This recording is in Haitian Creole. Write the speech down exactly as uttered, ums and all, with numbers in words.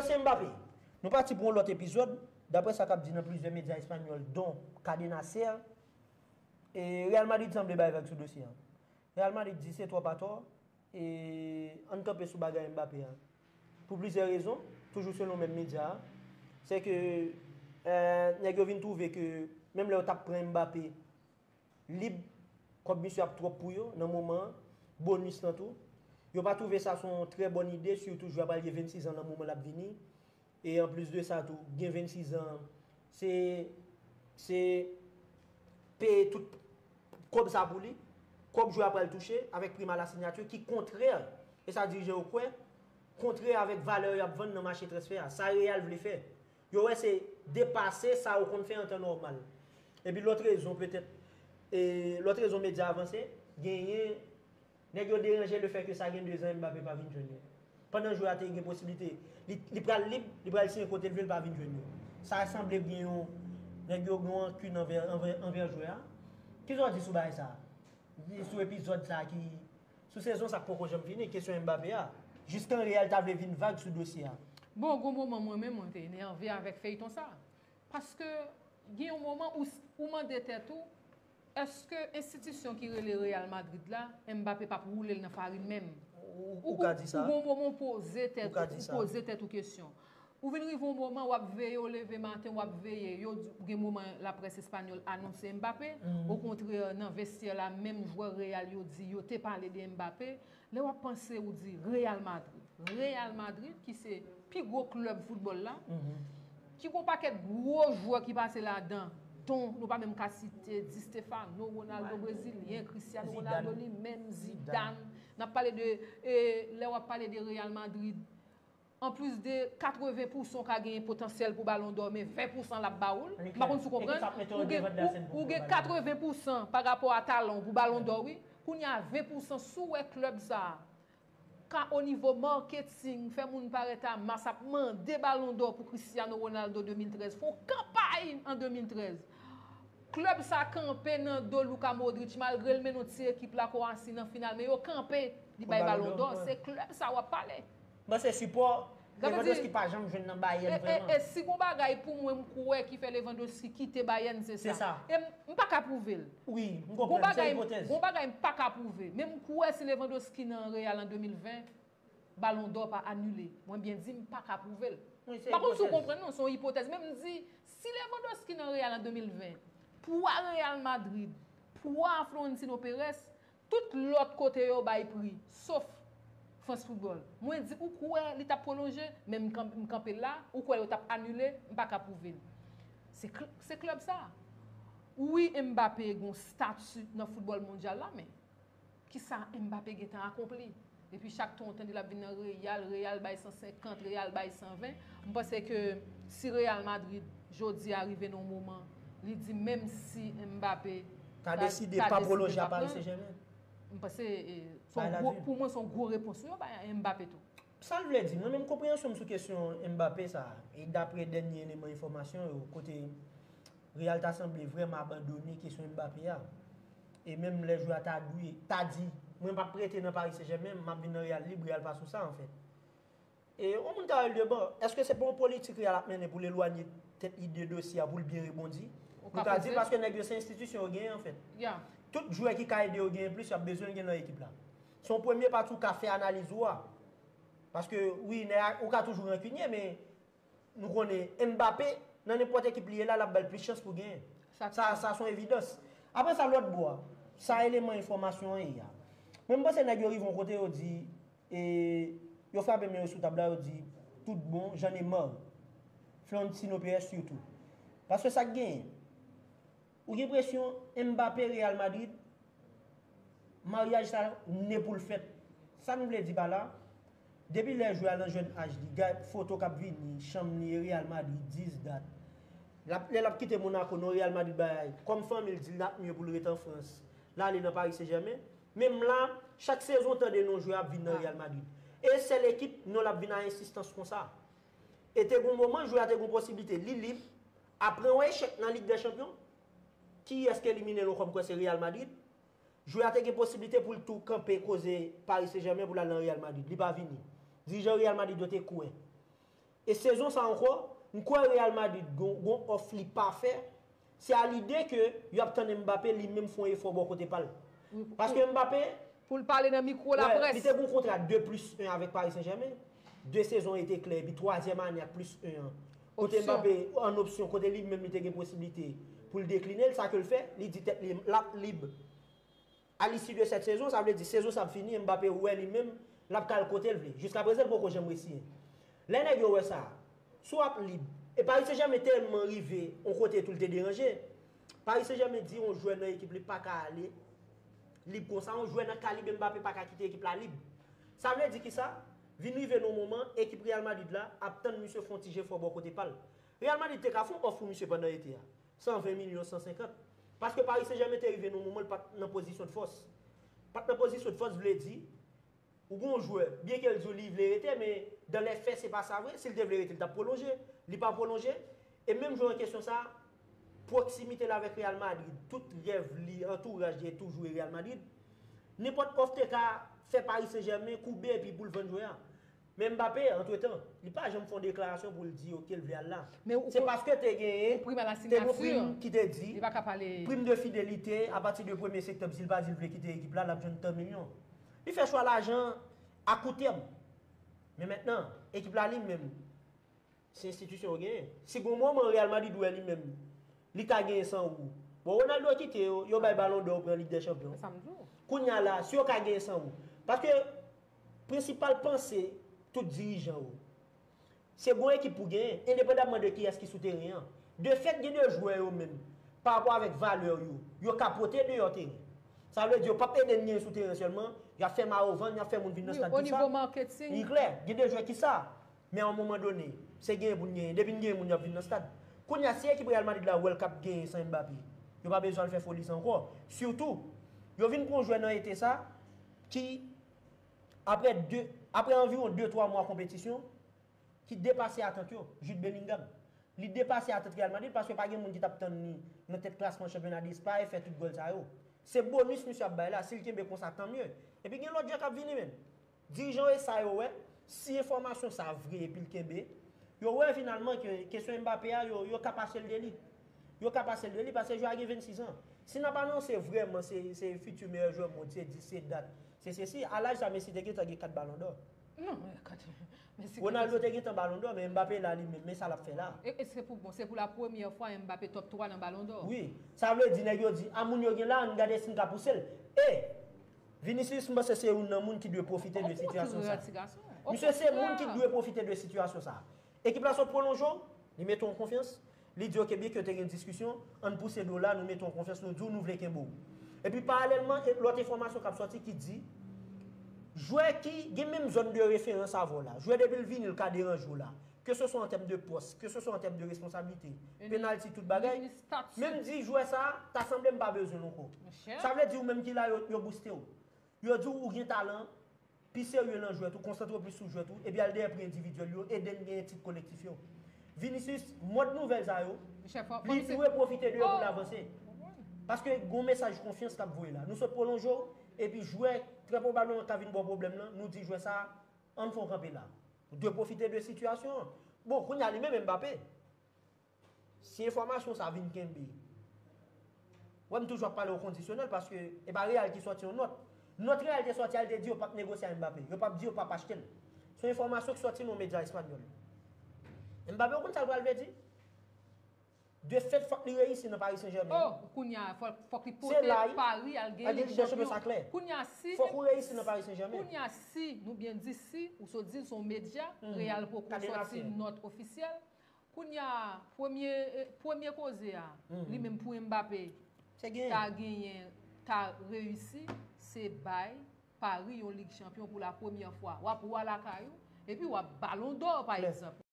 Se Mbappé. Nou pati pou yon lòt epizòd. Daprè sa k ap di nan plizyè medya espanyòl, don Cadena Ser, e Real Madrid sanble bay vag sou dosye a. Real Madrid di se twòp atò, e ann kanpe sou bagay Mbappé a. Pou plizyè rezon, toujou selon menm medya a, se ke, eh, nèg yo vin twouve ke menm lè yo t ap pran Mbappé lib, kòb misye ap twòp pou yo nan moman an, bonis lan tou. Yo pa twouve sa se yon trè bòn ide, sitou jwè a pral gen vennsis an nan moman l ap vini. E anplis de sa tou, gen vennsis an, se, se peye tout kòb sa pou li, kòb jwè a pral touche avèk prime à la signature ki kontrè, e sa dirijan yo kwè, kontrè avèk valè y ap vann nan mache transfè a. Sa Real vle fè. Yo wè se depase sa yo konn fè an tan nòmal. Epi lòt rezon petèt, e lòt rezon medya avanse, genyen nèg yo deranje lefètke sa gen dezan Mbappé pa vin jwenn yo. Pandan jwè a te gen posiblite, li, li pral lib, li pral siyen kote l vle, l pa vin jwenn yo. Sa sanble gen yon, nèg yo gen yon rankin anvè, anvè, anvè jwè a. Kisa w di sou bagay sa? Di sou epizòd sa ki, sou sezon sa k poko janm fini, kesyon Mbappé a. Jiskan Real ta vle vin vag sou dosye a. Bon, gon moman mwen menm mwen te enève avèk feyton sa. Paske gen yon moman ou, ou mande tèt ou, èske enstitisyon ki rele Real Madrid la, Mbappé p ap woule l nan farin menm? Ou, ou, ou ka di sa. Ou gon moman ou poze tèt ou, ou poze tèt ou kesyon. Ou vin rive yon moman, w ap veye, w leve maten, w ap veye. Yo di, gen moman laprès espanyòl anonse Mbappé. Okontrè, nan vestyè la, menm jwè Real yo di, yo te pale de Mbappé. Lè w ap panse, ou di Real Madrid. Real Madrid, ki se pi gwo klèb foutbòl la, ki gon pakèt gwo jwè ki pase ladan, don nou pa menm ka site, Di Stefano, Ronaldo brezilyen, Cristiano Ronaldo li menm, Zidane. N ap pale de, e, lè w ap pale de Real Madrid, anplis de katreven pousan w ka genyen potansyèl pou Balon dò, men ven pousan l ap ba ou l. M pa konn si w konprann. Ou gen, ou, ou gen katreven pousan pa rapò a talan w pou Balon dò, wi. Kounye a, ven pousan, si w wè klèb sa a ka o nivo maketing, fè moun parèt a mas, ap mande Balon dò pou Cristiano Ronaldo de mil trèz, fè yon kanpay an de mil trèz. Klèb sa kanpe nan do Luka Modric, malgre l mennen yon ti ekip la Kowasi nan final, men yo kanpe, li bay Balon dò. Se klèb sa w ap pale. Bon, se sipò. Lewandowski pa janm jwenn nan Bayern vrèman. E, e, e si gon bagay pou mwen m kwè ki fè Lewandowski kite Bayern, se sa. Se sa. E m, m pa ka pwouve l. Wi, m konprann, se yon ipotèz. Gon bagay m pa ka pwouve. Men m kwè si Lewandowski nan Real an de mil ven, Balon dò pa anile. Mwen byen di, m pa ka pwouve l. M pa konn si w konprann non, se yon ipotèz. Men m di, si Lewandowski nan Real an de mil ven, pwa Real Madrid, pwa Florentino Perez, tout lòt kote yo bay pri, sof France Football. Mwen di, ou kwè li t ap pwolonje, men m kan-, m kanpe la, ou kwè yo t ap anile, m pa ka pwouve l. Se kl-, se klèb sa. Wi, Mbappé gen yon stati nan foutbòl mondyal la, men kisa Mbappé gentan akonpli? Depi chak tan w tande l ap vin nan Real, Real bay san senkant, Real bay san ven. M panse ke si Real Madrid jodi a rive nan yon moman, li di menm si Mbappé ta deside pa pwolonje a Paris Saint-Germain, m panse, e, se yon gwo, pou mwen se yon gwo repons wi yo bay Mbappé tou. Sa l vle di, mwen menm konpreyansyon m sou kesyon Mbappé sa, e daprè dènye eleman enfòmasyon yo, kote Real ta sanble vrèman abandone kesyon Mbappé a. E menm lè jwè a ta dwe, ta di, mwen p ap rete nan Paris Saint-Germain, m ap vin nan Real lib, Real pa sou sa, anfèt. E yon moun ta rele deban, èske se pa yon politik Real ap mennen pou l elwanye tèt li de dosye a, pou l byen rebondi? Nou ka di, paske nèg yo se enstitisyon yo genyen, anfèt. Tout jwè ki ka ede yo genyen plis, y ap bezwen l gen nan ekip la. Se yon premye pati ou ka fè analiz ou a. Paske, wi, nèg a, ou ka toujou rankinye, men nou konnen Mbappé, nan nenpòt ekip li ye la, l ap ba l plis chans pou genyen. Sa, sa se yon evidans. Apre sa, lòt bò a, sa eleman enfòmasyon an ye a. Mwen, m panse nèg yo rive yon kote, yo di, e, yo frape men yo sou tab la, yo di, tout bon, j'en ai marre. Florentino Perez sitou. Paske sa k genyen? Ou gen enpresyon Mbappé Real Madrid, maryaj sa ne pou l fèt. Sa n vle di pa la, depi lè jwè a nan jèn aj li, gad foto k ap vini, chanm li e Real Madrid, dis dat. L ap, lè l ap kite Monaco, non Real Madrid bay, kòm fanmi l di l t ap mye pou l ret an Frans, l ale nan Paris Saint-Germain. Menm la, chak sezon w tande non jwè a ap vin nan Real Madrid. E sèl ekip, non l ap vin a ensistans konsa. E te gen yon moman, jwè a te gen yon posiblite, li lib, apre yon echèk nan Lig dè Chanpyon, kiyès k elimine l, ou konn kwè se Real Madrid. Jwè a te gen posiblite pou l tou kanpe koze Paris Saint-Germain pou l al nan Real Madrid. Li pa vini. Dirijan Real Madrid yo te kwè. E sezon sa ankò, m kwè Real Madrid gon, gon òf li pa fè, se a lide ke y ap tann Mbappé li menm fè yon efò bò kote pa l. Paske Mbappé, Pou l pale nan mikwo laprès. Li te gon kontra de plis en avèk Paris Saint-Germain. De sezon ete klè, epi twazyèm ane ak plis en an. Kote Mbappé, an opsyon, kote li menm li te gen posiblite pou l dekline l, sa ke l fè, li di tèt li, l ap lib. A l'issue de cette saison, sa vle di sezon sa ap fini, Mbappé wè li menm, l ap ka al kote l vle. Jiskaprezan, l poko janm resiyen. Lè nèg yo wè sa, si w ap lib, e Paris Saint-Germain tèlman rive yon kote tou l te deranje, Paris Saint-Germain di yon jwè nan ekip li pa ka ale lib konsa, yon jwè nan kalib Mbappé pa ka kite ekip la lib. Sa vle di kisa? Vin rive nan yon moman, ekip Real Madrid la ap tann misye fè yon ti jefò bò kote pa l. Real Madrid te ka fè yon òf pou misye pandan ete a. San ven milyon, san senkant. Paske Paris Saint-Germain te rive nan yon moman l pa t nan pozisyon de fòs. Pa t nan pozisyon de fòs vle di, ou gen yon jwè, byen ke l di w li vle rete, men dans les faits se pa sa vre, si l te vle rete, l t ap pwolonje. Li pa pwolonje. E menm jwè an kesyon sa, pwoksimite l avèk Real Madrid, tout rèv li, antouraj li e toujou e Real Madrid. Nenpòt òf te ka fè Paris Saint-Germain koube epi pou l vann jwè a. Men Mbappé, antretan, li pa janm fè yon deklarasyon pou l di oke l vle al la. Se paske te genyen, te gen yon prim ki te di, prim de fidelite, apati de premye septanm, si l pa di l vle kite ekip la, l ap jwenn tan milyon. Li fè chwa lajan a kou tèm. Men mentnan, ekip la li menm, se enstitisyon yo genyen. Si gon moman Real Madrid wè li menm, li ka genyen san ou. Bon, Ronaldo kite yo, yo bay Ballon d'Or, pran Lig dè Chanpyon. Kounye a la, si yo ka genyen san ou. Paske prensipal panse tout dirijan yo, se gon ekip pou genyen, endepandamman de kiyès ki sou teren an. De fèt, gen de jwè yo menm, pa rapò avèk valè yo, yo ka pote deyò teren. Sa vle di yo p ap ede n genyen sou teren sèlman, y ap fè mayo vann, y ap fè moun vin nan stad, tout sa. Li klè, gen de jwè ki sa. Men a yon moman done, se genyen pou n genyen. Depi n genyen moun, y ap vin nan stad. Kounye a, si ekip Real Madrid la wè l k ap genyen san Mbappé, yo pa bezwen al fè foli sa ankò. Sitou, yo vin pran yon jwè nan ete sa ki, apre de, apre anviwon de twa mwa konpetisyon, ki depase atant yo, Jude Bellingham. Li depase atant Real Madrid paske pa gen moun ki t ap tann li nan tèt klasman chanpyona Despay, fè tout gòl sa yo. Se bonis misye ap bay la, si l kenbe konsa, tan mye. Epi gen lòt jwè k ap vini, menn. Dirijan yo e sa yo wè, si enfòmasyon sa vre epi l kenbe, yo wè finalman ke kesyon Mbappé a, yo, yo ka pase l de li. Yo ka pase l de li paske jwè a gen vennsis an. Si n ap anonse vrèman se, se fiti meyè jwè mond, se dis, se dat, se sesi, a laj sa Messi te gentan gen kat Ballon d'Or. Non, men kat, men si Ronaldo te gentan Ballon d'Or, men Mbappé la li menm, men sa l ap fè la. E, e se pou, bon, se pou la premyè fwa Mbappé top twa nan Ballon d'Or. Wi, sa vle di nèg yo di, a moun yo gen la, ann gade si n ka pouse l. E, Vinicius, m panse se youn nan moun ki dwe pwofite de sitiyasyon sa. Misye se moun ki dwe pwofite de sitiyasyon sa. Ekip la sot pwolonje w, li mete w an konfyans, li di, oke, byen ke te gen diskisyon, ann pouse do la, nou mete w an konfyans, nou di w nou vle kenbe w. Epi paralèlman, e, lòt enfòmasyon k ap sòti ki di, jwè ki gen menm zòn de referans avè w la, jwè depi l vini, l ka deranje w la, keseswa an tèm de pòs, keseswa an tèm de responsablite, penalti, tout bagay, menm di jwè sa, ta sanble m pa bezwen l ankò. Sa vle di ou menm ki la, yo, yo bouste w. Yo di w ou gen talan, pi serye nan jwèt ou, konsantre w plis sou jwèt ou, epi al dèyè pri endividyèl yo, ede n genyen tit kolektif yo. Vinicius, mòd nouvèl sa yo, li dwe pwofite de yo pou l avanse. Paske gon mesaj konfyans k ap voye la. Nou sot pwolonje w, epi jwè, trè pwobableman, k ap vin ba w pwoblèm nan, nou di jwè sa, ann fè yon kanpe la. Ou dwe pwofite de sitiyasyon an. Bon, kounye a li menm Mbappé, si enfòmasyon sa vin kenbe, wè m toujou ap pale o kondisyonèl paske e pa Real ki sòti yon nòt. Nòt Real te sòti a, li te di yo p ap negosye ak Mbappé, yo p ap di yo p ap achte l. Se yon enfòmasyon ki sòti nan yon medya espanyòl. Mbappé, ou konn sa l pral vle di? De fèt, fòk li reyisi nan Paris Saint-Germain. Oh, kounye a, fòk, fòk li pote Paris al gen Lig dè Chanpyon. Kounye a, si, fòk ou reyisi nan Paris Saint-Germain. Kounye a, si, nou byen di si, ou sot di l se yon medya, Real poko sòti nòt ofisyèl. Kounye a, premye, eh, premye koze a, li menm pou Mbappé, ta genyen, ta reyisi, se bay Paris yon Lig Chanpyon pou la premyè fwa. W ap wa lakay ou, epi w ap Ballon d'Or, pa egzanp.